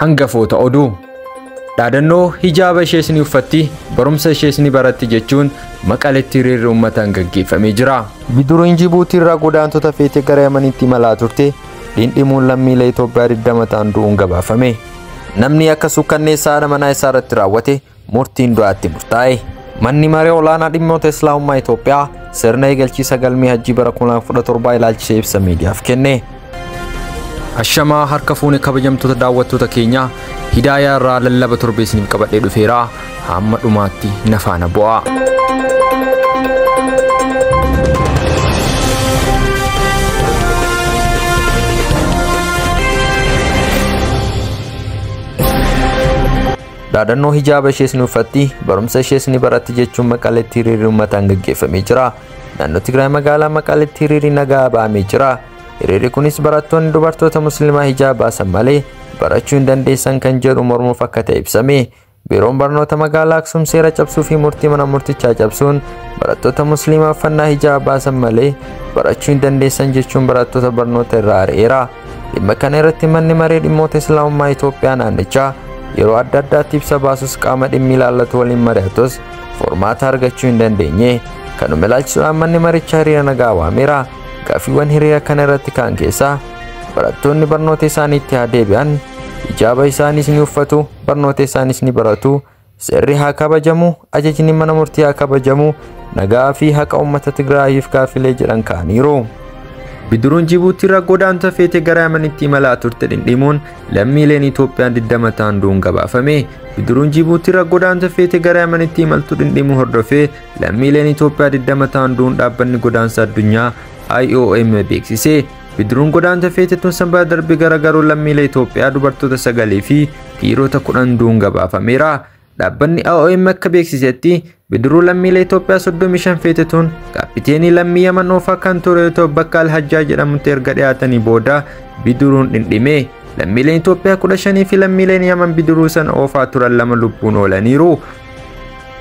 Hangafoota oduu. Dhaadannoo hijaaba ishees ni uffatti, barumsa ishees ni baratti jechuun Maqaleetti hiriirri uummataan gaggeeffamee jira. Bidiruun Jibuutii irraa godaantota feetee gara Yamanitti imalaa turte dhindhimuun lammiilee Itoophiyaa 20 ta'an du'uun gabaafame. Namni akka suukkanneessaa haadha manaa isaa irratti raawwate murtiin du'aatti murtaa'e. Manni maree olaanaa dhimmoota Islaamummaa Itoophiyaa sirna eegalchiisa galmee hajjii bara 2017 ilaalchisee ibsa miidiyaaf kenne. Ashamaa harka fuune kabajamtoota daawwattoota keenyaa, Hidaayaa irraa lallaba torbee isiniif qabadhee dhufeera. Hamma dhumaatti na faana bu'aa. Dhaadannoo hijaaba ishees ni uffatti, barumsa ishees ni baratti jechuun Maqaleetti hiriirri uummataan gaggeeffamee jira. Naannoo Tigraay magaalaa Maqaleetti hiriirri nagaa ba'amee jira. Hiriirri kunis barattoonni dubartoota musliimaa hijaaba baasan malee barachuu hin dandeessan kan jedhu mormuuf akka ta'e ibsame. Biiroon barnoota magaalaa Aksum seera cabsuu fi murtii mana murtichaa cabsuun barattoota musliimaa uffannaa hijaaba baasan malee barachuu hin dandeessan jechuun barattoota barnoota irraa ari'eera. Dhimma kana irratti manni maree dhimmoota Islaamummaa Itoophiyaa naannichaa yeroo adda addaatti ibsa baasus qaama dhimmi ilaallatu waliin mari'atus furmaata argachuu hin dandeenye. Kanuma ilaalchisuudhaan manni marichaa hiriira nagaa waameera. Gaaffiiwwan hiriira kana irratti ka'an keessaa barattoonni barnoota isaaniitti haa deebi'an, hijaaba isaaniis ni uffatu, barnoota isaaniis ni baratu, seerri haa kabajamu, ajajni mana murtii haa kabajamu, nagaa fi haqa uummata Tigraayiif gaaffilee jedhan ka'aniiru. Bidiruun Jibuutii irraa godaantota feetee gara Yamanitti imalaa turte dhindhimuun lammiileen Itoophiyaa 20 ta'an du'uun gabaafame. Bidiruun Jibuutii irraa godaantota feetee gara Yamanitti imaltu dhindhimuu hordofee lammiileen Itoophiyaa 20 ta'an du'uun dhaabbanni godaansa addunyaa IOM beeksise. Bidiruun godaantota feete tun sanbata darbe garagaruun lammiilee Itoophiyaa dubartoota 9 fi dhiirota 10 du'uun gabaafameera. Dhaabbanni IOM akka beeksisetti bidiruu lammiilee Itoophiyaa 35 feete tun kaappiteenii lammii Yaman oofaa kan ture yoo ta'u bakka Alhajjaa jedhamutti erga dhiyaatanii booda bidiruun dhindhime. Lammiileen Itoophiyaa 15 fi lammiileen Yaman bidiruu sana oofaa turan 2 lubbuun oolaniiru.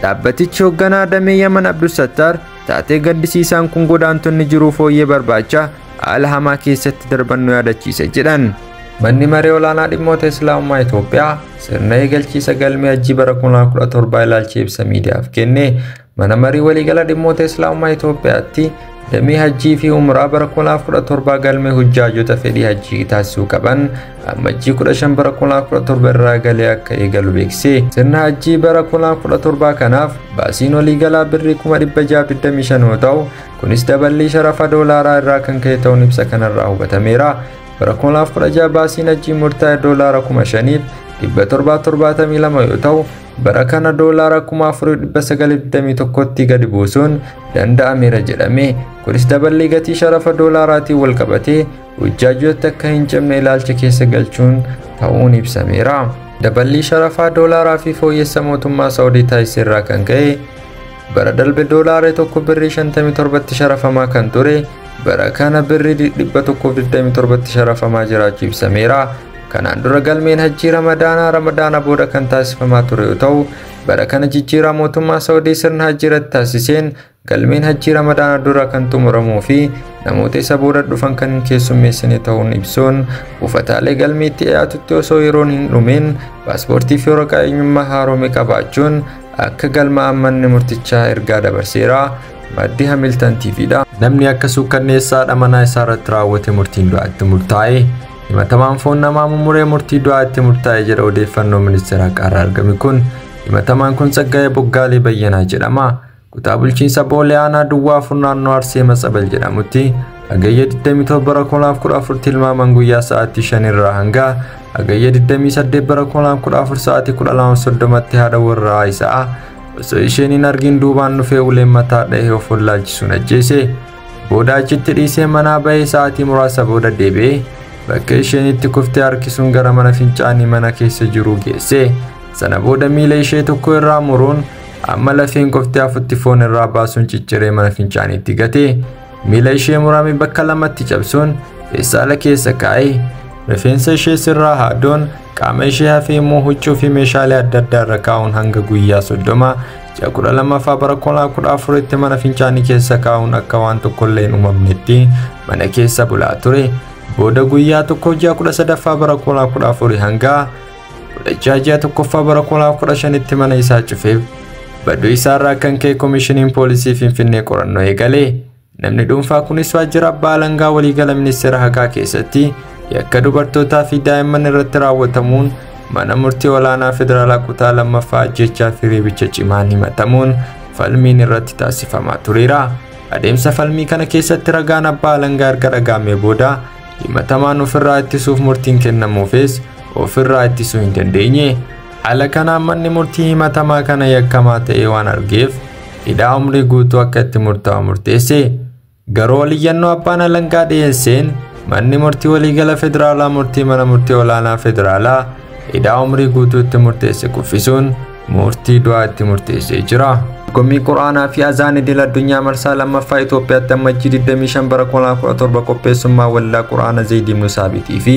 Dhaabbatichi hoogganaa damee Yaman Abdulsattar taatee gaddisiisaan kun godaantonni jiruu fooyyee barbaacha haala hamaa keessatti darban nu yaadachiise jedhan. Manni maree olaanaa dhimmoota Islaamummaa Itoophiyaa sirna eegalchiisa galmee hajjii bara 2017 ilaalchee ibsa miidiyaaf kenne. Mana marii waliigala dhimmoota Islaamummaa Itoophiyaatti damee hajjii fi umraa bara 2017 galmee hujjaajota fedhii hajjii taasisuu qaban ammajjii 15 bara 2017 irraa galee akka eegalu beeksise. Sirna hajjii bara 2017 kanaaf baasiin waliigalaa birrii 625 yoo ta'u kunis daballii sharafa doolaaraa irraa kan ka'e ta'uun ibsa kanarraa hubatameera. Bara 2016 baasiin hajjii murtaa'e doolaara 5772 yoo ta'u bara kana doolaara 4921tti gadi buusuun danda'ameera jedhame. Kunis daballii gatii sharafa doolaaraatiin wal qabatee hujjaajota akka hin cimne ilaalcha keessa galchuun ta'uun ibsameera. Daballii sharafaa doolaaraa fi fooyyessa mootummaa Saawudii taasise irraa kan ka'e bara darbe doolaara 1 birrii 57tti sharafamaa kan ture bara kana birrii 127tti sharafamaa jiraachuu ibsameera. Kanaan dura galmeen hajjii Ramadaanaa booda kan taasifamaa ture yoo ta'u bara kana jijjiiraa mootummaa Saawudii sirna hajjii irratti taasiseen galmeen hajjii Ramadaanaa dura kan xumuramuu fi namoota isa booda dhufan kan hin keessummeessine ta'uun ibsuun buufataalee galmeetti dhiyaatutti osoo yeroon hin dhumin paaspoortii fi waraqaa eenyummaa haarome qabaachuun akka galmaa'an manni murtichaa ergaa dabarseera. Maddi Hamilton TVdha. Namni akka suukkanneessaa haadha manaa isaa irratti raawwate murtiin du'aatti murtaa'e. Himatamaan foon namaa mummuree murtii du'aatti murtaa'e jedha odeeffannoo ministeera haqaarraa argame kun. Himatamaan kun Tsaggaayee Boggaalee Bayyanaa jedhama. Kutaa bulchiinsa Boolee Aanaa Duwwaa Afur naannoo Arsee Matsabal jedhamutti Hagayya 27 bara 2014 tilmaaman guyyaa sa'aatii 5 irraa hanga Hagayya 28 bara 2014 sa'aatii 12:30tti haadha warraa isaa osoo isheen hin argin duubaan dhufee uleen mataa dhahee of wallaalchisuun ajjeese. Booda achitti dhiisee manaa bahee sa'aatii muraasa booda deebi'ee bakka isheen itti kuftee harkisuun gara mana fincaanii mana keessa jiru geesse. Sana booda miila ishee tokko irraa muruun amma lafeen qoftee hafutti foon irraa baasuun cicciree mana fincaaniitti gate. Miila ishee murame bakka lamatti cabsuun feestaala keessa kaa'e. Rifeensa ishee sirraa haaduun qaama ishee hafee immoo huccuu fi meeshaalee adda addaa irra kaa'uun hanga guyyaa 30 ji'a 12ffaa bara 2014tti mana fincaanii keessa kaa'uun akka waan tokkollee hin uumamnetti mana keessa bulaa ture. Booda guyyaa tokko ji'a 13ffaa bara 2014 hanga 16 ji'a tokkoffaa bara 2015tti mana isaa cufeef baduu isaarraa kan ka'e Koomishiniin Poolisii Finfinnee qorannoo eegale. Namni dhuunfaa kunis waajjira abbaa alangaa waliigala ministeera haqaa keessatti yakka dubartootaa fi daa'imman irratti raawwatamuun mana murtii olaanaa federaalaa kutaa lammaffaa ajjechaa fi reebicha cimaan himatamuun falmiin irratti taasifamaa tureera. Adeemsa falmii kana keessatti ragaan abbaa alangaa erga dhagahamee booda himatamaan ofirraa ittisuuf murtiin kennamuufis ofirraa ittisuu hin dandeenye. Haala kanaan manni murtii himatamaa kana yakkamaa ta'ee waan argeef hidhaa umrii guutuu akka itti murtaa'u murteesse. Garuu oliyyannoo abbaan alangaa dhiyeesseen manni murtii waliigala federaalaa murtii mana murtii olaanaa federaalaa hidhaa umrii guutuu itti murteesse kuffisuun murtii du'aa itti murteessee jira. Dorgommii Quraanaa fi Azaan idil addunyaa marsaa lammaffaa Itoophiyaatti ammajjii 25 bara 2017 qopheessummaa waldaa Quraana Zayd Ibn Saabitii fi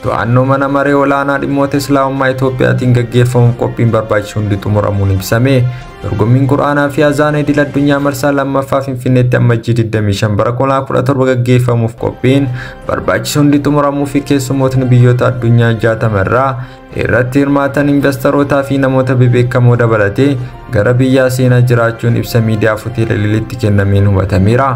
to'annoo mana maree olaanaa dhimmoota Islaamummaa Itoophiyaatiin gaggeeffamuuf qophiin barbaachisu hundi xumuramuun ibsame. Dorgommiin Quraanaa fi Azaan idil addunyaa marsaa lammaffaa Finfinneetti ammajjii 25 bara 2017 gaggeeffamuuf qophiin barbaachisu hundi xumuramuu fi keessummootni biyyoota addunyaa 60 irraa irratti hirmaatan investorotaa fi namoota bebeekamoo dabalatee gara biyyaa seenaa jiraachuun ibsa miidiyaa hoteela Ililitti kennameen hubatameera.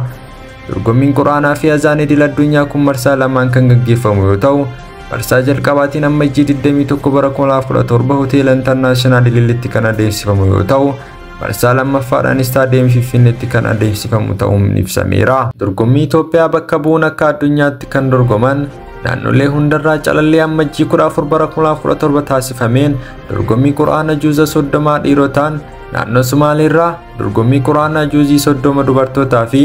Dorgommiin Quraanaa fi Azaan idil addunyaa kun marsaa lamaan kan gaggeeffamu yoo ta'u, marsaa jalqabaatiin ammajjii 21 bara 2017 hoteela Intarnaashinaal Ililitti kan adeemsifamu yoo ta'u, marsaa lammaffaadhaan istaadiyeemii Finfinneetti kan adeemsifamu ta'uun ibsameera. Dorgommii Itoophiyaa bakka bu'uun akka addunyaatti kan dorgoman naannolee hundarraa calallee ammajjii 14 bara 2017 taasifameen dorgommii Quraana Juuza 30 dhiirotaan naannoo Sumaaleerraa dorgommii Quraana Juuzii 30 dubartootaa fi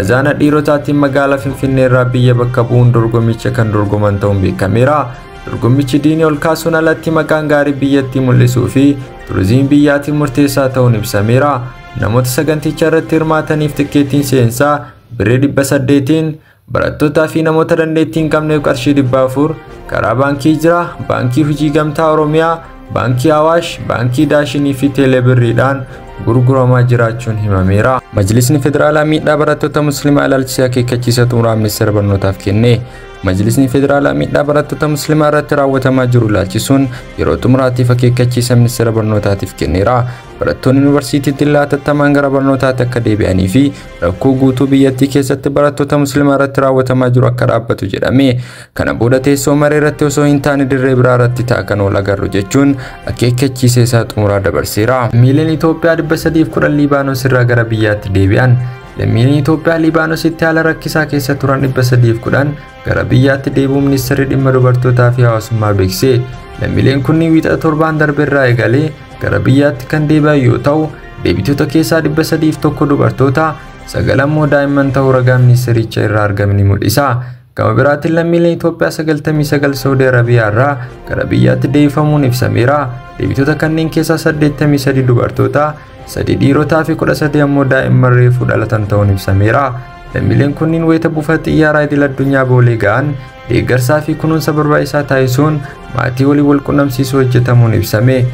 azaana dhiirotaatiin magaalaa Finfinneerraa biyya bakka bu'uun dorgommicha kan dorgoman ta'uun beekameera. Dorgommichi diinii ol kaasuun alatti maqaan gaarii biyyattii mul'isuu fi turizimii biyyaatiin murteessaa ta'uun ibsameera. Namoota saganticha irratti hirmaataniif tikkeettiin seensaa birrii 800 barattootaa fi namoota dandeettii hin qabneef qarshii 400 karaa baankii Jira, baankii Hojii Gamtaa Oromiyaa, baankii Awaash, baankii Daashinii fi Teelebirriidhaan gurguramaa jiraachuun himameera. Majlisni Federaalaa miidhaa barattoota Musliimaa ilaalchisee akeekkachiisa xumuraa ministeera barnootaaf kenne. Majlisni Federaalaa miidhaa barattoota Musliimaa irratti raawwatamaa jiru ilaalchisuun yeroo xumuraatiif akeekkachiisa ministeera barnootaatiif kenneera. Barattoonni yuunivarsiitii Dillaa hatattamaan gara barnootaatti akka deebi'anii fi rakkoo guutuu biyyattii keessatti barattoota Musliimaa irratti raawwatamaa jiru akka dhaabbatu jedhame. Kana booda teessoo maree irratti osoo hin taane dirree biraa irratti ta'a kan ol agarru jechuun akeekkachiisa isaa xumuraa dabarseera. Lammiileen Itoophiyaa 310 Liibaanos irraa gara biyyaatti deebi'an. Lammiileen Itoophiyaa Liibaanositti haala rakkisaa keessa turan 310 gara biyyaatti deebi'uu ministeerri dhimma dubartootaa fi hawaasummaa beeksise. Lammiileen kunniin wiixata torbaan darbe irraa eegalee gara biyyaatti kan deebi'an yoo ta'u, deebitoota keessaa 301 dubartoota, 9 immoo daa'imman ta'uu ragaan ministeericha irraa argame ni mul'isa. Gama biraatiin lammiileen Itoophiyaa 99 Saawudii Arabiyaa irraa gara biyyaatti deebifamuun ibsameera. Deebitoota kanneen keessaa 83 dubartoota, 3 dhiirotaa fi 13 ammoo daa'imman reefuu dhalatan ta'uun ibsameera. Lammiileen kunniin wayita buufata xiyyaaraa idil addunyaa Boolee ga'an deeggarsaa fi kunuunsa barbaachisaa taasisuun maatii waliin wal qunnamsiisuu hojjetamuun ibsame.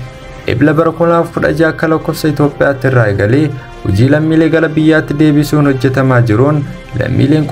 Ebla bara 2016 akka lakkoofsa Itoophiyaatti irraa eegalee hojii lammiilee gara biyyaatti deebisuun hojjetamaa jiruun lammiileen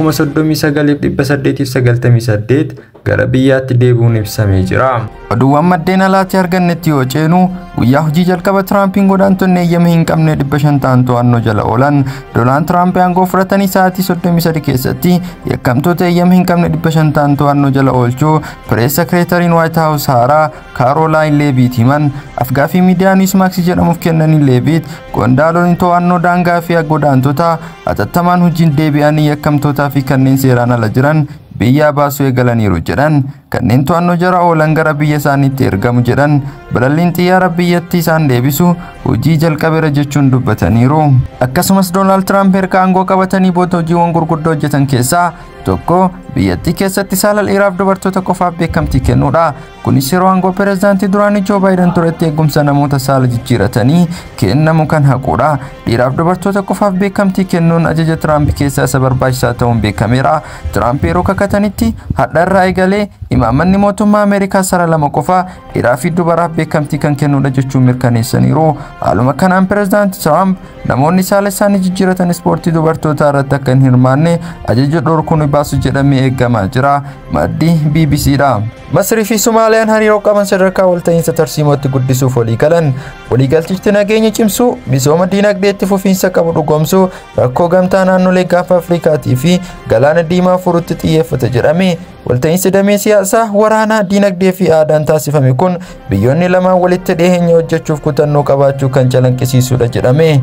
39,898 gara biyyaatti deebi'uun ibsamee jira. Oduuwwan maddeen alaatti argannetti yoo ceenu guyyaa hojii jalqaba Tiraampiin godaantonni eeyyama hin qabne 500 ta'an to'annoo jala oolan. Doonaald Tiraamp aangoo fudhatanii sa'aatii 33 keessatti yakkamtoota eeyyama hin qabne 500 ta'an to'annoo jala oolchuu pirees sekireetariin Waayit Haawus haaraa Kaarolaayin Leeviit himan. Afgaaffii miidiyaa Niwusmaaks jedhamuuf kennaniin Leeviit qondaalonni to'annoo daangaa fi godaantota hatattamaan hojiin deebi'anii yakkamtootaa fi kanneen seeraan ala jiran biyyaa baasuu eegalaniiru jedhan. Kanneen to'annoo jala oolan gara biyya isaaniitti ergamu jedhan. Balalliin xiyyaara biyyatti isaan deebisu hojii jalqabeera jechuun dubbataniiru. Akkasumas Doonaald Tiraamp erga aangoo qabatanii booda hojiiwwan gurguddoo hojjetan keessaa tokko biyyattii keessatti saala dhiiraaf dubartoota qofaaf beekamtii kennuudha. Kunis yeroo aangoo pireezidaantii duraanii Joo Baayiden turetti eegumsa namoota saala jijjiiratanii kennamu kan haquudha. Dhiiraaf dubartoota qofaaf beekamtii kennuun ajaja Tiraamp keessaa isa barbaachisaa ta'uun beekameera. Tiraamp yeroo kakatanitti hadha irraa eegalee imaammanni mootummaa Ameerikaa saala lama qofa dhiiraa fi dubaraaf beekamtii kan kennuudha jechuun mirkaneessaniiru. Haaluma kanaan pireezidaanti Tiraamp Namoonni saala isaanii jijjiiratan ispoortii dubartootaa irratti akka hin hirmaanne ajaja dhorkuun baasu jedhamee eegamaa jira. Maddi BBC dha. Masrii fi Sumaaliyaan hariiroo qaban sadarkaa walta'iinsa tarsiimootti guddisuuf walii galan. Waliigaltichi nageenya cimsuu, misooma diinagdee itti fufiinsa qabu dhugoomsuu, rakkoo gamtaa naannolee Gaafa Afrikaatii fi Galaana Diimaa furuutti xiyyeeffata jedhame. Walta'iinsi damee siyaasaa, waraanaa, diinagdee fi aadaan taasifame kun biyyoonni lamaan walitti dhiyeenya hojjechuuf kutannoo qabaachuu kan calaqqisiisudha jedhame.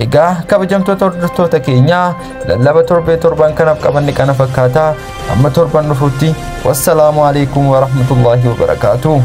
Egaa kabajamtoota hordoftoota keenyaa, lallaba torbee torban kanaaf qabanne kana fakkaata. Amma torban dhufutti, wassalaamu alaikum warahmatullaahi wabarakaatuh.